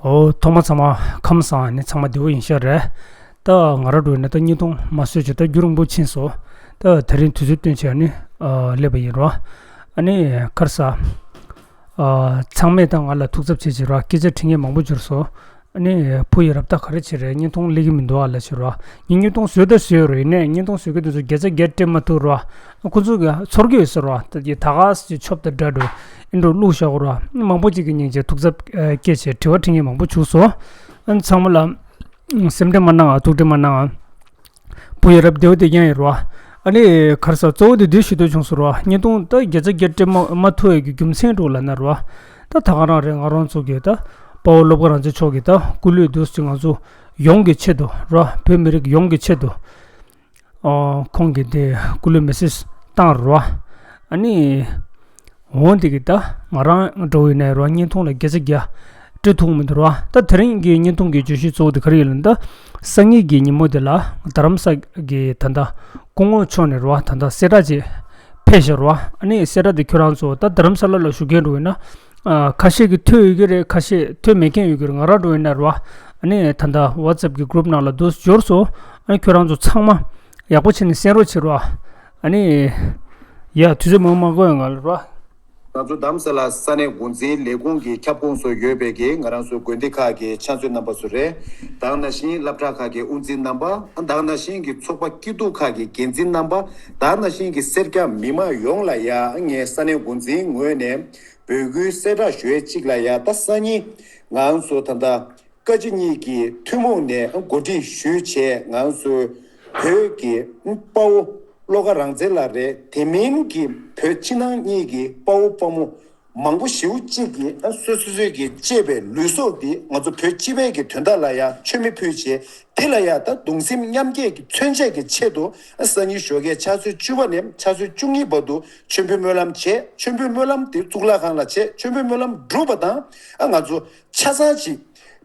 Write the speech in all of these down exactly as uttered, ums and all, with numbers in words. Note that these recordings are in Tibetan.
ཨོ། ཐོག་མ་ཚང་མ་ཁམས་བཟང་། ནི་ཚང་མ་བདེ་བོ་ཡིན་ཤག་རེད། ད་ང་རང་འགྲོ་ཡིན་ན་ད་བརྙན་ཐུང་མ་བཟོས་ཀྱི་ད་རྒྱུན་རིང་པོ་ཕྱིན་སོང་། ད་དེ་རིང་དུས་ཚོད་བཏོན་བྱས་ནི་ཨ་སླེབས་པ་ཡིན་རོ། ཨ་ནི་ཁར་ས་ཨ་ཚང་མས་ད་ང་ལ་ཐུགས་འཚབ་བྱེད་བྱེད་རོ། སྐད་ཆ་དྲི་མཁན་མང་པོ་འབྱོར་སོང་། ཨ་ནི་བུ་ཡི་རབ་ད་ག་རེ་བྱེད་རེད། བརྙན་ཐུང་སླེབས་ཀྱི་མི་འདུག་ཨ་ལ་བྱེད་རོ། ངས་བརྙན་ཐུང་བཟོས་ད་བཟོས་རོ། ཡིན་ནའི་བརྙན་ཐུང་བཟོས་ཀྱི་དུས་ཚོད་བརྒྱ་ཆ་བརྒྱ་སྤྲད་མ་ཐུབ་རོ། ཁོ་ཚོ་གི་ཚོར་གྱི་ཡོད་ས་རོ། ད་ཀྱི་ད་ག་སི་ཆོབ་ད་འདྲ་འགྲོ། ཨིན་འགྲོ་བླུགས་བཞག་གོ་རོ། མང་པོ་ཅིག་གི་སྙིང་རྗེ་ཐུགས་འཚབ་སྐྱེས་བྱས་དྲི་བ་དྲི་མཁན་མང་པོ་བྱུང་སོང་། ཨ་ནི་ཚང་མ་ལ་སེམས་ཁྲལ་མ་གནང་ཨ། ཐུགས་ཁྲལ་མ་གནང་ཨ། བུ་ཡི་རབ་བདེ་བོ་བདེ་རྐྱང་ཡིན་རོ། ཨ་ནི་ཁར་ས་གཙོ་བོ་དེ་འདི་ཞུ་འདོད་བྱུང་སོང་རོ། བརྙན་ཐུང་ད་བརྒྱ་ཆ་བརྒྱ་སྤྲད་མ་མ་ཐུབ་ཡས་ཀྱི་རྒྱུ་མཚན་འགྲོ་ལབ་ན་རོ། ད་ད་ག་རང་རེད། ང་རང་ཚོ་གི་ད་དཔའ་བོ་བློ་དགའ་རང་བཙན་མཆོག་གི་ད་སྐུ་ལུས་འདུག་སེ་ང་ཚོ་ཡོངས་ཀྱི་ཆེད་དུ་རོ། བོད་མི་རིགས་ཡོངས་ཀྱི་ཆེད་དུ། ཨོ། ཁོང་གིས་དེ་སྐུ་ལུས་མེ་སྲེག་བཏང་རོ། ཨ་ནི་འོང་དེ་གི་ད་ང་རང་འགྲོ་ཡིན་ནའི་རོ། བརྙན་ཐུང་ལ་བརྒྱ་ཆ་བརྒྱ་སྤྲད་ཐུབ་མི་འདུག་རོ། ད་དེ་རིང་གི་བརྙན་ཐུང་གི་བརྗོད་གཞི་གཙོ་བོ་དེ་ག་རེ་ཡིན་ལབ་ན། ད་སང་ཉིན་གྱི་ཉིན་མོ་དེ་ལ་རྡ་རམ་ས་གི་ད་ལྟ་སྐུ་ངོ་མཆོག་ནས་རོ། ད་ལྟ་གསལ་བསྒྲགས་ཅིག་ཕེབས་ཤག་རོ། ཨ་ནི་གསལ་བསྒྲགས་དེ་ཁྱོད་རང་ཚོ་ད་རྡ་རམ་ས་ལ་ལ་བཞུགས་མཁན་འགྲོ་ཡིན་ན། ཨ། ཁ་ཤས་ཀྱིས་ཐོས་ཡོད་ཀྱི་རེད། ཁ་ཤས་ཐོས་མེད་མཁན་ཡོད་ཀྱི་རེད། ང་རང་འགྲོ་ཡིན་ན་རོ། ཨ་ནི་ད་ལྟ་ཝ་ཊི་སེབ་ཀྱི་གུ་རུབ་ནང་ལ་འདུག་སེ་འབྱོར་སོང་། ཨ་ནི་ཁྱོད་རང་ཚོ་ཚང་མ་ཡག་པོ་བྱས་ནས་གསན་རོགས་བྱེད་རོ། ཨ་ནི་ཡ་དུས་ཚོད་མང་མང་འགོར་ཡོང་ང་ལ་རོ། ང་ཚོ་རྡ་རམ་ས་ལ་ས་གནས་འགོ་འཛིན་ལས་ཁུངས་ཀྱི་ཁྱབ་ཁོངས་སུ་ཡོད་པའི་གི་ང་རང་ཚོའི་དགོན་སྡེ་ཁག་གི་ཕྱག་མཛོད་རྣམ་པ་ཚོ་རེད། ད་ག་ནང་བཞིན་སློབ་གྲྭ་ཁག་གི་དབུ་འཛིན་རྣམ་པ། ད་ག་ནང་བཞིན་གྱི་ཚོགས་པ་སྐྱིད་སྡུག་ཁག་གི་འགན་འཛིན་རྣམ་པ། ད་ག་ནང་བཞིན་གྱི་སེར་སྐྱ་མི་མང་ཡོངས་ལ་ཡ། ངས་ས་གནས་འགོ་འཛིན་ངོས་ནས་འབོད་སྐུལ་གསལ་བསྒྲགས་ཞུ་ཡས་གཅིག་ལ་ཡ། ད་སང་ཉིན་ང་ཚོ་ད་ལྟ་བཀའ་སྤྱི་གཉིས་ཀྱི་ཐུན་མོང་ནས་གོ་སྒྲིག་ཞུས་བྱས། ང་ཚོ་བོད་ཀྱི་དཔའ་བོ་བློ་དགའ་རང་བཙན་ལགས་རེད། དེ་མིན་གྱི་བོད་ཕྱི་ནང་གཉིས་ཀྱི་དཔའ་བོ་དཔའ་མོ་མང་པོ་ཞེ་པོ་ཅིག་གིས་སོ་སོ་སོ་སོའི་གི་གཅེས་པའི་ལུས་སྲོག་འདི་ང་ཚོ་བོད་སྤྱི་པའི་གི་དོན་དག་ལ་ཡ་མཆོད་མེ་ཕུལ་བྱས། དེ་ལ་ཡ་ད་གདུང་སེམས་མཉམ་སྐྱེད་ཀྱི་མཚོན་ཆ་གི་ཆེད་དུ། སང་ཉིན་ཞོགས་ཀའི་ཕྱག་ཚོད་བཅུ་པ་ནས་ཕྱག་ཚོད་བཅུ་གཉིས་བར་དུ་མཆོད་འབུལ་སྨོན་ལམ་བྱས། མཆོད་འབུལ་སྨོན་ལམ་དེ་གཙུག་ལག་ཁང་ལ་བྱས། མཆོད་འབུལ་སྨོན་ལམ་གྲུབ་པ་དང་། ཨ། ང་ཚོ་ཆ་ཚང་ཅིག་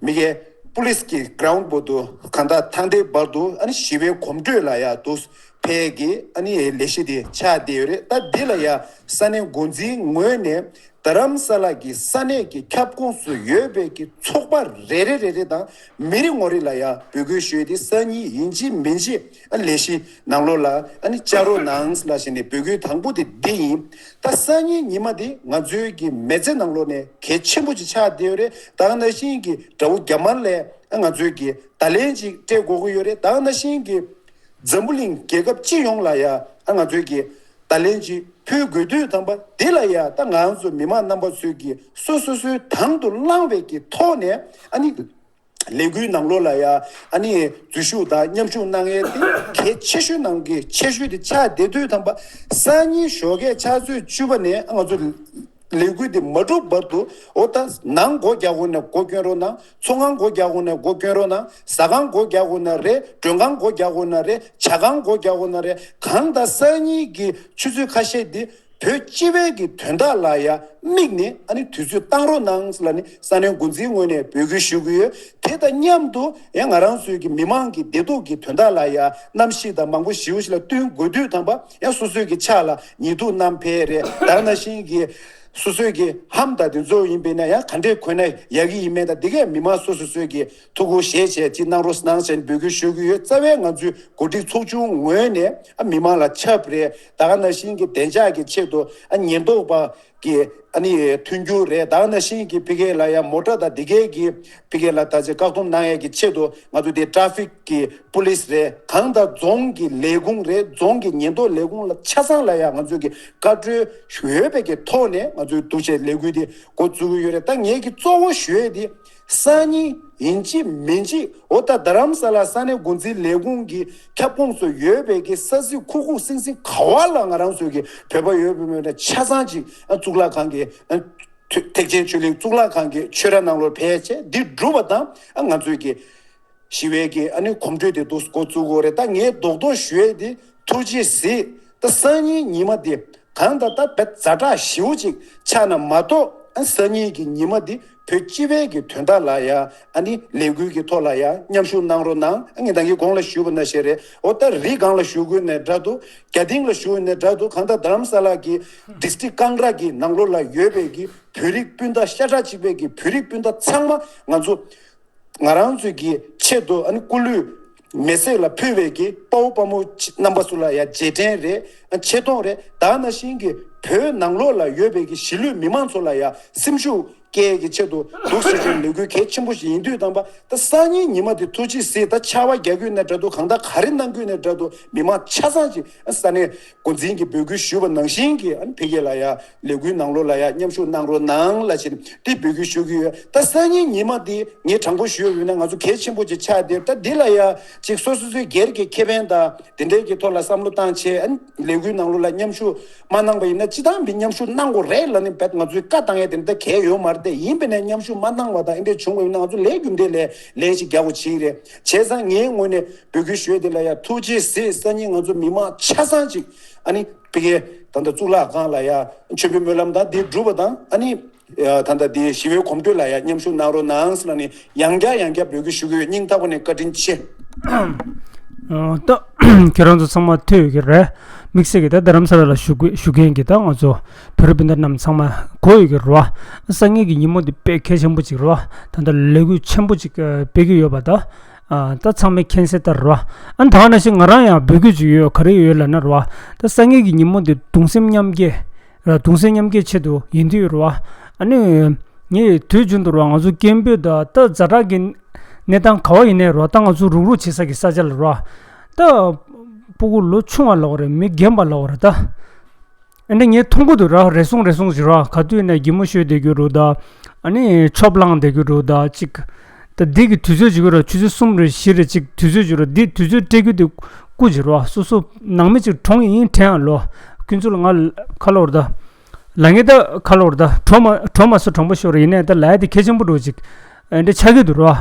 མི་གའི་པུ་ལིས་ཀྱི་གྷི་རའུན་ཌི་བར་དུ། གང་ལྟར་ཐང་སྟེང་བར་དུ། ཨ་ནི་ཞི་བའི་གོམ་བགྲོད་ལ་ཡ་འདུག་སེ་ཕེབས་ཀྱི། ཨ་ནི་ལས་གཞི་དེ་ཆགས་བསྡད་ཡོད་རེད། ད་འདི་ལ་ཡ་ས་གནས་འགོ་འཛིན་ངོས་ནས་རྡ་རམ་ས་ལ་གི་ས་གནས་ཀྱི་ཁྱབ་ཁོངས་སུ་ཡོད་པའི་གི་ཚོགས་པ་རེ་རེ་རེ་རེ་དང་མི་རེ་ངོ་རེ་ལ་ཡ་འབོད་སྐུལ་ཞུས་ཏེ། སང་ཉིན་ཡིན་གཅིག་མིན་གཅིག་ཨ་ལས་གཞི་ནང་ལོགས་ལ་ཨ་ནི་བཅར་རོགས་གནང་ལབ་བྱས་ནས་འབོད་སྐུལ་དང་པོ་དེ་འདི་ཡིན། ད་སང་ཉིན་ཉི་མ་དེ་ང་ཚོའི་གི་མི་ཚེ་ནང་ལོགས་ནས་གལ་ཆེན་པོ་ཅིག་ཆགས་བསྡད་ཡོད་རེད། ད་ག་ནང་བཞིན་གྱི་དགྲ་བོ་རྒྱ་དམར་ལ་ང་ཚོའི་གི་བརྡ་ལན་ཅིག་སྤྲད་དགོས་ཀྱི་ཡོད་རེད། ད་ག་ནང་བཞིན་གྱི་འཛམ་བུ་གླིང་རྒྱལ་ཁབ་སྤྱི་ཡོངས་ལ་ཡ་ཨ་ང་ཚོའི་གི་བརྡ་ལན་ཅིག་ཕུལ་དགོས་དུས་ཙམ་པ་དེ་ལ་ཡ། ད་ང་ཚོ་མི་མང་རྣམ་པ་ཚོས་གི་སོ་སོ་སོའི་དང་དུ་བླངས་པའི་གི་ཐོག་ནས་ཨ་ནི་ལས་འགུལ་ནང་ལོགས་ལ་ཡ་ཨ་ནི་འཛུལ་ཞུགས་དང་མཉམ་ཞུགས་གནང་ཡས་དེ་གལ་ཆེ་ཤོས་ནང་གི་ཆེ་ཤོས་དེ་ཆགས་བསྡད་དུས་ཙམ་པ། སང་ཉིན་ཞོགས་ཀའི་ཕྱག་ཚོད་བཅུ་པ་ནས་ང་ཚོ་ལས་འགུལ་དེ་མ་གྲུབ་བར་དུ། འོ། ད་ནང་སྒོ་རྒྱག་དགོས་ན་སྒོ་སྐྱོན་རོགས་གནང་། ཚོང་ཁང་སྒོ་རྒྱག་དགོས་ན་སྒོ་སྐྱོན་རོགས་གནང་། ཟ་ཁང་སྒོ་རྒྱག་དགོས་ན་རེད། མགྲོན་ཁང་སྒོ་རྒྱག་དགོས་ན་རེད། ཇ་ཁང་སྒོ་རྒྱག་དགོས་ན་རེད། གང་ལྟར་སང་ཉིན་གྱི་ཆུ་ཚོད་ཁ་ཤས་འདི་བོད་སྤྱི་པའི་གི་དོན་དག་ལ་ཡ་དམིགས་ནས་ཨ་ནི་དུས་ཚོད་བཏང་རོགས་གནང་ལབ་ནས་ས་གནས་འགོ་འཛིན་ངོས་ནས་འབོད་སྐུལ་ཞུ་གི་ཡོད། དེ་དང་མཉམ་དུ་ཡང་ང་རང་ཚོའི་གི་མི་མང་གི་བདེ་སྡུག་གི་དོན་དག་ལ་ཡ་གནམ་གཤིས་དང་མང་པོ་ཞེ་པོ་ཞིག་ལ་བསྟུན་དགོས་དུས་ཙམ་པ། ཡང་སོ་སོའི་གི་ཕྱག་ལ་ཉེ་དུ་རྣམས་ཕེབས་རེད། ད་ག་ནང་བཞིན་གྱི་སོ་སོའི་གི་ལྷམ་དང་དེ་ཚོ་ཡིན་པས་ན་ཡང་ག་འདྲས་གོན་ན་ཡག་གི་ཡིན་མིན་དང་། འདི་གས་མི་མང་སོ་སོ་སོའི་གི་ཐུགས་ཁུར་བཞེས་བྱས་ཅིག་གནང་རོགས་གནང་ཞེས་འབོད་སྐུལ་ཞུ་གི་ཡོད། རྩ་བའི་ང་ཚོའི་འགོ་ཁྲིད་ཚོགས་ཆུང་ངོས་ནས་ཨ་མི་མང་ལ་ཆབ་རེད། ད་ག་ནང་བཞིན་གྱི་བདེ་འཇགས་ཀྱི་ཆེད་དུ་ཨ་ཉེན་རྟོག་པ་གི་ཨ་ནི་མཐུན་འགྱུར་རེད། ད་ག་ནང་བཞིན་གྱི་ཕ་གི་ལ་ཡང་མོ་ཊ་དང་འདི་གས་ཀྱི་ཕ་གི་ལ་ད་ཅིག་བཀག་སྡོམ་གནང་ཡས་ཀྱི་ཆེད་དུ་ང་ཚོ་དེ་ཊ་ཕིག་གི་པུ་ལིས་རེད། གང་ལྟར་རྫོང་གི་ལས་ཁུངས་རེད། རྫོང་གི་ཉེན་རྟོག་ལས་ཁུངས་ལ་ཆ་ཚང་ལ་ཡང་ང་ཚོ་གི་བཀའ་འཁྲོལ་ཞུ་ཡོད་པའི་གི་ཐོག་ནས་ང་ཚོའི་འདུག་བྱས་ལས་འགུལ་དེ་འགོ་བཙུགས་ཀྱི་ཡོད་རེད། ད་ངེད་ཀྱི་གཙོ་བོ་ཞུ་ཡས་དེ་སང་ཉིན་ཡིན་གཅིག་མིན་གཅིག་འོ། ད་རྡ་རམ་ས་ལ་ས་གནས་འགོ་འཛིན་ལས་ཁུངས་ཀྱི་ཁྱབ་ཁོངས་སུ་ཡོད་པའི་གི་ས་ཚིགས་ཁུག་ཁུག་སིང་སིང་ག་བ་ལ་ང་རང་ཚོའི་གི་བོད་པ་ཡོད་པ་མེད་པ་ཆ་ཚང་ཅིག་ཨ་གཙུག་ལག་ཁང་གི་ཨ་ཐེག་ཆེན་ཆོས་གླིང་གཙུག་ལག་ཁང་གི་ཆོས་ར་ནང་ལོགས་ཕེབས་བྱས། འདི་འགྲུབ་པ་དང་ཨ་ང་ཚོའི་གི་ཞི་བའི་གི་ཨ་ནི་གོམ་བགྲོད་དེ་འདུག་འགོ་བཙུགས་དགོས་རེད། ད་ངས་རྡོག་རྡོག་ཞུ་ཡས་དེ་ཐུགས་རྗེ་གཟིགས། ད་སང་ཉིན་ཉི་མ་དེ་གང་ལྟར་ད་བས་ཛ་དྲག་ཞེ་པོ་ཅིག་ཆགས་ན་མ་གཏོགས། ཨ་སང་ཉིན་གྱི་ཉི་མ་དེ་ བོད་སྤྱི་པའི་གི་དོན་དག་ལ་ཡ་ཨ་ནི་ལས་འགུལ་གྱི་ཐོག་ལ་ཡ་མཉམ་ཞུགས་གནང་རོགས་གནང་། ཨ་ངས་ད་གིན་གོང་ལ་ཞུས་པ་ནང་བཞིན་རེད། འོ་ད་རི་སྒང་ལ་བཞུགས་དགོས་ནའི་འདྲ་འདུག་རྒྱ་སྟེང་ལ་བཞུགས་ནའི་འདྲ་འདུག་གང་ལྟར་རྡ་རམ་ས་ལ་གི་ཌི་སི་ཊིག་ཀང་ར་གི་ནང་ལོགས་ལ་ཡོད་པའི་གི་བོད་རིགས་སྤུན་ཟླ་ཤ་ཁྲག་གཅིག་པའི་གི་བོད་རིགས་སྤུན་ཟླ་ཚང་མ་ང་ཚོ་ང་རང་ཚོའི་གི་ཆེད་དུ་ཨ་ནི་སྐུ་ལུས་མེ་བསྲེགས་ལ་ཕུལ་བའི་གི་དཔའ་བོ་དཔའ་མོ་རྣམ་པ་ཚོ་ལ་ཡ་རྗེས་དྲན་རེད། ཨ་ཆེ་མཐོང་རེད། ད་ནང་བཞིན་གི་བོད་ནང་ལོགས་ལ་ཡོད་པའི་གི་གཞིས་ལུས་མི་མང་ཚོ་ལ་ཡ་སེམས་ཤུགས་སྐྱེད་ཀྱི་ཆེད་དུ་འདུག་ཟེར་བའི་ལས་འགུལ་གལ་ཆེན་པོ་ཞིག་ཡིན་དུས་དང་པ། ད་སང་ཉིན་ཉི་མ་དེ་ཐུགས་རྗེ་གཟིགས། ད་ཆར་པ་རྒྱག་དགོས་ནའི་འདྲ་འདུག་གང་ལྟར་ག་རེ་གནང་དགོས་ནའི་འདྲ་འདུག་མི་མང་ཆ་ཚང་ཅིག་ས་གནས་འགོ་འཛིན་གྱི་འབོད་སྐུལ་ཞུས་པ་ནང་བཞིན་གྱི་ཨ་ནི་ཕ་གི་ལ་ཡ་ལས་འགུལ་ནང་ལོགས་ལ་ཡ་མཉམ་ཞུགས་གནང་རོགས་གནང་ལབ་བྱས་ནས་དེ་འབོད་སྐུལ་ཞུ་གི་ཡོད། ད་སང་ཉིན་ཉི་མ་དེ་ངས་དྲང་པོ་ཞུས་པ་ཡིན་ན་ང་ཚོ་གལ་ཆེན་པོ་ཅིག་ཆགས་བསྡད། ད་འདི་ལ་ཡ་ཅིག་སོ་སོ་སོའི་སྒེར་གྱི་ཁེ་ཕན་དང་དེ་འདྲའི་གི་ཐོག་ལ་བསམ་བློ་བཏང་བྱས་ཨ་ནི་ལས་འགུལ་ནང་ལོགས་ལ་མཉམ་ཞུགས་མ་གནང་པ་ཡིན་ན་སྤྱིར་བཏང་མི་མཉམ་ཞུགས་གནང་དགོས་རེད་ལབ་ནས་བེད་ང་ཚོས་བཀའ་བཏང་ཡས་དེ་འདྲ་གལ་ཡོད་མ་རེད། དེ་ཡིན་པས་ན་མཉམ་ཞུགས་མ་གནང་བ་དང་ཨེ་འདྲས་བྱུང་བ་ཡིན་ན་ང་ཚོ་ལས་རྒྱུ་འབྲས་ལས་ལན་ཞིག་རྒྱག་དགོས་ཕྱིན་རེད། བྱས་ཙང་ངའི་ངོས་ནས་འབོད་སྐུལ་ཞུ་ཡས་དེ་ལ་ཡ་ཐུགས་རྗེ་གཟིགས། སང་ཉིན་ང་ཚོ་མི་མང་ཆ་ཚང་ཅིག་ཨ་ནི་ཕ་གིའི་ད་ལྟ་གཙུག་ལག་ཁང་ལ་ཡ་མཆོད་འབུལ་སྨོན་ལམ་དང་དེ་སྒྲུབ་པ་དང་ཨ་ནི་ད་ལྟ་དེའི་ཞི་བའི་གོམ་བགྲོད་ལ་ཡ་མཉམ་ཞུགས་གནང་རོགས་གནང་ཟེར་ལབ་ནས་ཡང་བསྐྱར་ཡང་བསྐྱར་འབོད་སྐུལ་ཞུ་གི་ཡོད། སྙིང་ཐག་པ་ནས་བཀའ་དྲིན་ཆེ། ཨ་ད་ཁྱེད་རང་ཚོ་ཚང་མ་ཐོས་ཡོད་ཀྱི་རེད། དམིགས་བསལ་གྱི་ད་རྡ་རམ་ས་ལ་ལ་བཞུགས་བཞུགས་མཁན་གྱི་ད་ང་ཚོ་བོད་རིགས་སྤུན་ཟླ་རྣམས་ཚང་མ་གོ་ཡོད་ཀྱི་རེད་བ། སང་ཉིན་གྱི་ཉིན་མོ་འདི་དཔེ་གལ་ཆེན་པོ་ཅིག་རེད་བ། ད་ལྟ་ལས་འགུལ་ཆེན་པོ་ཅིག་ཨ་སྤེལ་གྱི་ཡོད་པ་ད། ཨ་ད་ཚང་མས་མཁྱེན་གསལ་ལྟར་རེད་བ། ཨ་ད་ནང་བཞིན་ང་རང་ཡང་འབོད་སྐུལ་ཅིག་ཡོད། ག་རེ་ཡོད་ལབ་ན་རེད་བ། ད་སང་ཉིན་གྱི་ཉིན་མོ་འདི་གདུང་སེམས་མཉམ་སྐྱེད་ར་གདུང་སེམས་མཉམ་སྐྱེད་ཆེད་དུ་ཡིན་དུས་རེད་བ། ཨ་ནི་ངས་དུས་རྒྱུན་དུ་རེད་བ། ང་ཚོ་སྐད་འབོད་དང་ད་ཛ་དྲག་གི་གནས་སྟངས་ག་བ་ཡིན་ནའི་རེད་བ། ད་ང་ཚོ་རུག་རུག་བྱེད་ས་གི་ས་ཆ་ལ་རེད་བ། ད་སྤུ་གུ་ལོ་ཆུང་བ་ལབ་དགོས་རེད། མི་རྒན་པ་ལབ་དགོས་རེད་ད། ཨ་ནི་ངས་མཐོང་གི་འདུག་ར། རེ་ཟུང་རེ་ཟུང་ཞིག་ར། ག་དུས་ནས་གད་མོ་ཤོར་བསྡད་རྒྱུ་རུ་ད། ཨ་ནི་ཆོབ་ལངས་བསྡད་རྒྱུ་རུ་ད་ཅིག་ད་འདི་གི་དུས་ཚོད་ཅིག་ར། ཆུ་ཚོད་གསུམ་རེ་བཞི་རེ་ཅིག་དུས་ཚོད་ཅིག་ར། འདི་དུས་ཚོད་སྤྲད་རྒྱུ་དེ་སྐུ་ཅིག་ར། སོ་སོ་ནང་མི་ཅིག་གྲོངས་ཡིན་དྲན་ཨ་ལོ། ཁྱོད་ཚོ་ལ་ང་ཁ་ལོ་ར་ད། ལ་ངས་ད་ཁ་ལོ་ར་ད། གྲོ་མ་གྲོ་མ་སོ་གྲོང་པ་ཤོར་ཡིན་ནས་ད་ལ་ཡ་དེ་གལ་ཆེན་པོ་འགྲོ་ཅིག་ཨེ་འདྲ་ཆགས་ཀྱི་འདུག་ར།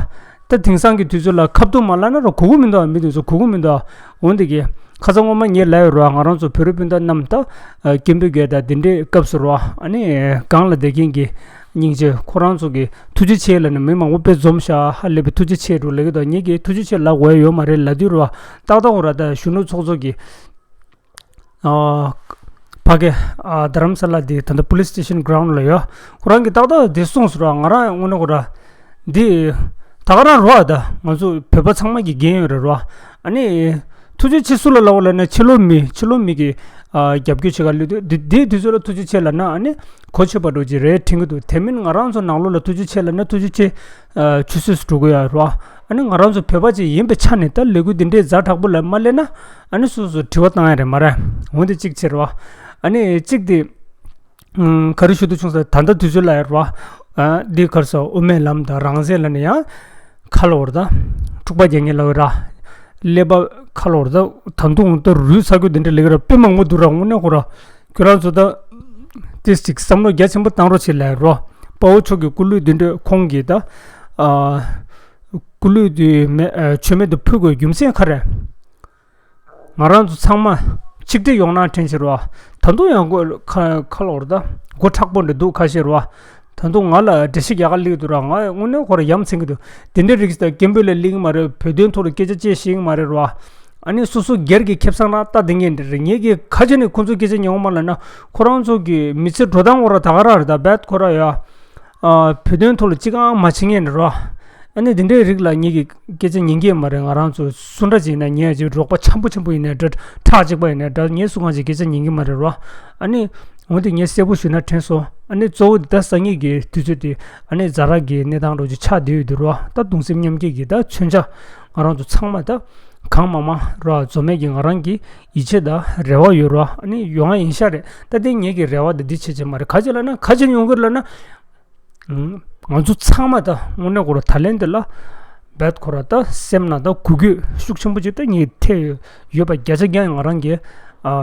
ད་དེང་སང་གི་དུས་ཚོད་ལ་ཁ་བཏུམ་མ་ལབ་ན་ར་གོ་གི་མི་འདུག་མི་དེ་ཚོ་གོ་གི་མི་འདུག་འོན་ཏེ་གི་ཁ་སང་སྔོན་མ་ངས་ལབ་ཡོད་ར། ང་རང་ཚོ་བོད་རིགས་སྤུན་ཟླ་རྣམས་ད་སྐད་འབོད་རྒྱག་ད་དེ་འདྲའི་སྐབས་སུ་ར། ཨ་ནི་སྒང་ལ་བསྡད་མཁན་གྱི་སྙིང་རྗེ་ཁོ་རང་ཚོ་གི་ཐུགས་རྗེ་ཆེ་ལབ་ནས་མི་མང་པོ་དཔེ་འཛོམས་ཤག་ཧ་ལས་པའི་ཐུགས་རྗེ་ཆེ་འགྲོ་ལབ་ཀྱི་འདུག་ངས་ཀྱི་ཐུགས་རྗེ་ཆེ་ལབ་དགོས་ཡ་ཡོད་མ་རེད་ལབ་དུས་ར། ཏག་ཏག་འོ་ར་ད་གཞོན་ནུ་ཚོགས་གཙོ་གི་ཨ་ཕ་གི་ཨ་རྡ་རམ་ས་ལ་དེ་ད་ལྟ་police station ground ལ་ཡོད། ཁོ་རང་གིས་ཏག་ཏག་དེ་གསུངས་སོང་ར། ང་རང་དངོས་གནས་ཁོ་ར་འདི་ད་ག་རང་རོ་ཨ། ད་ང་ཚོ་བོད་པ་ཚང་མ་གི་འགན་ཡོད་རེད་རོ། ཨ་ནི་ཐུགས་རྗེ་ཆེ་སུ་ལ་ལབ་དགོས་ལབ་ན་ཕྱི་ལོགས་མི་ཕྱི་ལོགས་མི་གི་ཨ་རྒྱབ་སྐྱོར་བྱེད་ག་ལུས་དུས་འདི་འདིའི་དུས་ཚོད་ལ་ཐུགས་རྗེ་ཆེ་ལབ་ན་ཨ་ནི་གོ་ཆོད་པ་འགྲོ་གི་རེད་དྲན་གི་འདུག་དེ་མིན་ང་རང་ཚོ་ནང་ལོགས་ལ་ཐུགས་རྗེ་ཆེ་ལབ་ན་ཐུགས་རྗེ་ཆེ་ཨ་ཆུད་ཟོས་སུ་འགྲོ་གི་ཡོད་རོ། ཨ་ནི་ང་རང་ཚོ་བོད་པ་ཅིག་ཡིན་པའི་ཆ་ནས་ད་ལས་འགུལ་འདི་འདྲའི་ཛ་དྲག་པོ་ལ་མ་སླེབས་ན། ཨ་ནི་སོ་སོ་དྲི་བ་བཏང་ཡ་རེད་མ་རེད། འོན་ཏེ་གཅིག་བྱེད་རོ། ཨ་ནི་གཅིག་དེ་ཨུམ་ག་རེ་ཞུ་འདོད་བྱུང་ས། ད་ལྟ་དུས་ཚོད་ལ་ཡ་རོ། ཨ་འདི་གར་ས་དབུ་མའི་ལམ་དང་རང་བཙན་ལ་ནི་ཡང་ཁ་ལོ་བར་ད་འཁྲུག་པ་རྒྱག་ངེས་ལ་བའི་ར། ཀླད་པ་ཁ་ལོ་བར་ད་ད་དུང་ད་རུལ་ཚ་གོས་འདི་འདྲ་ལེགས་ར་དཔེ་མང་པོ་འདུག་ར། དངོས་གནས་ཁོ་ར་ཁྱོད་རང་ཚོ་ད་ཏིས་ཅིག་བསམ་བློ་རྒྱ་ཆེན་པོ་བཏང་རོགས་བྱེད་ལ་ཡ་རོ། དཔའ་བོ་མཆོག་གི་སྐུ་ལུས་འདི་འདྲ་ཁོང་གིས་ད་ཨ་སྐུ་ལུས་འདི་མེ་ཨ་མཆོད་མེ་འདི་ཕུལ་དགོས་རྒྱུ་མཚན་ག་རེ། ང་རང་ཚོ་ཚང་མ་ཆིག་སྒྲིལ་ཡོང་ན་དྲན་ཕྱིར་བ། ད་དུང་ཡང་སྒོ་ཁ་ཁ་ལོར་ད་སྒོ་མཁྲེགས་པོ་འདྲ་འདུག་ཁ་ཤས་ར། ད་དུང་ང་ལ་འགྲེལ་བཤད་རྒྱག་ག་སླེབས་འདུག་ར། ང་དངོས་གནས་ཁོ་ར་ཡ་མཚན་གྱི་འདུག་དེ་འདྲའི་རིགས་ད་སྐད་འབོད་ལ་སླེབས་ཀྱི་མ་རེད། བོད་དོན་ཐོག་ལ་སྐད་ཆ་བཤད་ཤེས་ཀྱི་མ་རེད་ར། ཨ་ནི་སོ་སོ་སྒེར་གྱི་ཁེ་བཟང་རང་ལྟ་བསྡད་མཁན་འདྲ་རེད། ངས་ཀྱི་ཁ་ཆེ་ནས་ཁོང་ཚོ་སྐད་ཆ་ཉན་འོང་མ་ལབ་ན་ཁོ་རང་ཚོ་གི་མི་ཚེ་འགྲོ་སྟངས་ཁོ་ར་ད་ག་རང་རེད། ད་རྦད་ཁོ་ར་ཡ། ཨ་བོད་དོན་ཐོག་ལ་ཅི་གང་མ་བྱེད་མཁན་རེད་རོ། ཨ་ནི་འདི་འདྲའི་རིགས་ལ་ངེད་ཀྱིས་སྐད་ཆ་ཉན་གྱི་མ་རེད། ང་རང་ཚོ་སུ་འདྲ་ཅིག་ཡིན་ན་ངས་ཅིག་རོགས་པ་འཆམ་པོ་ཆེན་པོ་ཡིན་ནའི་འདྲ་ཁྲག་གཅིག་པ་ཡིན་ནའི་འདྲ་ངས་སུ་གང་ཅིག་སྐད་ཆ་ཉན་གྱི་མ་རེད་རོ། ཨ་ནི་འོན་ཏེ་ངས་གསལ་པོ་ཞུས་ན་དྲན་སོང་། ཨ་ནི་གཙོ་བོ་འདི་ད་སང་ཉིན་གྱི་དུས་ཚོད་འདི་ཨ་ནི་ཛ་དྲག་གི་གནས་སྟངས་རོ་ཅིག་ཆགས་བསྡད་ཡོད་འདུག་རོ། ད་གདུང་སེམས་མཉམ་སྐྱེད་ཀྱི་ད་མཚོན་ཆ་ང་རང་ཚོ་ཚང་མ་ད་གང་མང་མང་རོ་འཛོམས་མེད་ཀྱི་ང་རང་གི་ཡིད་ཆེས་དང་རེ་བ་ཡོད་རོ། ཨ་ནི་ཡོང་ཡ་ཡིན་ཤག་རེད། ད་དེ་ངེད་ཀྱི་རེ་བ་དང་འདི་བྱེད་ཅེས་མ་རེད། ག་ཅི་ལབ་ན་ག་ཅི་ཡོང་གི་རེད་ལབ་ན། ང་ཚོ་ཚང་མ་ད་དངོས་གནས་ཁོ་ར་ད་ལན་འདི་ལ་རྦད་ཁོ་ར་ད་སེམས་ནང་ད་འགུལ་སྐྱོད་ཤུགས་ཆེན་པོ་ཅིག་ད་ངས་ཐེབས་ཡོད་པ་བརྒྱ་ཆ་བརྒྱ་ང་རང་གིས་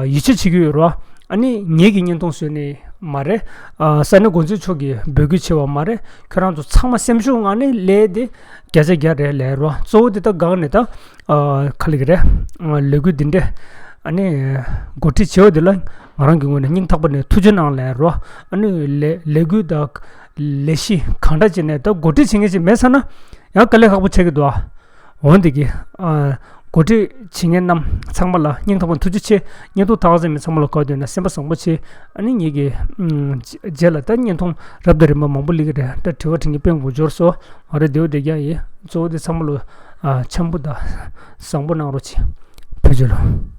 ཡིད་ཆེས་བྱེད་ཀྱི་ཡོད་རོ། ཨ་ནི་ངེད་ཀྱི་བརྙན་ཐུང་བཟོས་ནས་མ་རེད། ས་གནས་འགོ་འཛིན་མཆོག་གིས་འབོད་སྐུལ་བྱས་པ་མ་རེད། ཁྱོད་རང་ཚོ་ཚང་མ་སེམས་ཤུགས་ངང་ནས་ལས་དེ་བརྒྱ་ཆ་བརྒྱ་རེད་ལས་རོ། གཙོ་བོ་དེ་ད་སྒང་ནས་ད་ག་ལེགས་རེད། ལས་འགུལ་འདི་འདྲས་ཨ་ནི་འགོ་ཁྲིད་བྱེད་པ་འདི་ལ་ང་རང་གི་ངོས་ནས་སྙིང་ཐག་པ་ནས་ཐུགས་རྗེ་གནང་ལས་རོ། ཨ་ནི་ལས་ལས་འགུལ་ད་ ལས་གཞི་གང་འདྲ་བྱས་ནས་ད་འགོ་ཁྲིད་བྱེད་མཁན་ཅིག་མེད་ཚར་ན་ཡང་དཀའ་ལས་ཁག་པོ་ཆགས་ཀྱི་འདུག་ཨ། འོན་ཏེ་གི་ཨ། འགོ་ཁྲིད་བྱེད་མཁན་རྣམས་ཚང་མ་ལ་སྙིང་ཐག་པ་ཐུགས་རྗེ་ཆེ། བརྙན་ཐུང་ཐག་ཟིན་མི་ཚང་མ་ལ་གོ་དུས་ན་སེམས་པ་བཟང་པོ་བྱེད། ཨ་ནི་ངེད་ཀྱི་ཨམ། རྗེས་ལ་ད་བརྙན་ཐུང་རབ་དང་རིམ་པ་མང་པོ་སླེབས་ཀྱི་རེད། ད་དྲི་བ་དྲི་མཁན་དཔེ་མང་པོ་འབྱོར་སོང་། ང་རང་བདེ་པོ་བསྡད་ཀྱི་ཡིན། གཙོ་བོ་དེ་ཚང་མ་ལ་ཨ། འཆམ་པོ་དང་བཟང་པོ་གནང་རོགས་བྱེད། ཐུགས་རྗེ་ཆེ།